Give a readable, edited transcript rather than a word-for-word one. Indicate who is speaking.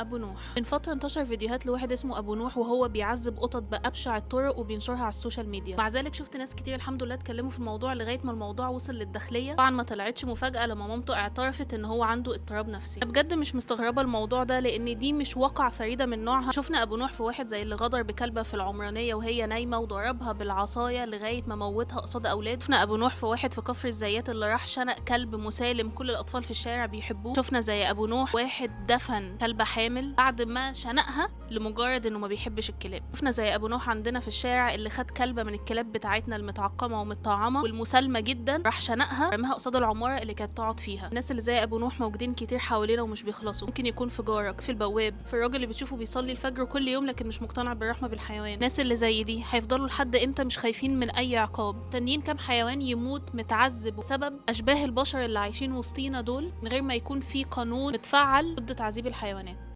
Speaker 1: ابو نوح. من فترة انتشر فيديوهات لواحد اسمه ابو نوح وهو بيعذب قطط بابشع الطرق وبينشرها على ال social media. مع ذلك شفت ناس كتير الحمد لله اتكلموا في الموضوع لغاية ما الموضوع وصل للداخليه. طبعا ما طلعتش مفاجاة لما مامته اعترفت ان هو عنده اضطراب نفسي. أنا بجد مش مستغربه الموضوع ده لان دي مش واقعه فريدة من نوعها. شفنا ابو نوح في واحد زي اللي غدر بكلبه في العمرانية وهي نايمة وضربها بالعصايه لغاية ما موتها قصاد اولاده. شفنا ابو نوح في واحد في كفر الزيات اللي راح شنق كلب مسالم كل الاطفال في الشارع بيحبوه. شفنا زي ابو نوح واحد دفن كلبه حامل بعد ما شنقها لمجرد انه ما بيحبش الكلاب. شفنا زي ابو نوح عندنا في الشارع اللي خد كلبه من الكلاب بتاعتنا المتعقمه ومتطعمه والمسالمه جدا، راح شنقها رماها قصاد العمارة اللي كانت تقعد فيها. الناس اللي زي ابو نوح موجودين كتير حوالينا ومش بيخلصوا. ممكن يكون في جارك، في البواب، في الراجل اللي بتشوفه بيصلي الفجر كل يوم لكن مش مقتنع بالرحمة بالحيوان. الناس اللي زي دي هيفضلوا لحد امتى مش خايفين من اي عقاب؟ مستنيين كام حيوان يموت متعذب بسبب اشباه البشر اللي عايشين وسطينا دول من غير ما يكون في قانون متفعل ضد تعذيب الحيوانات.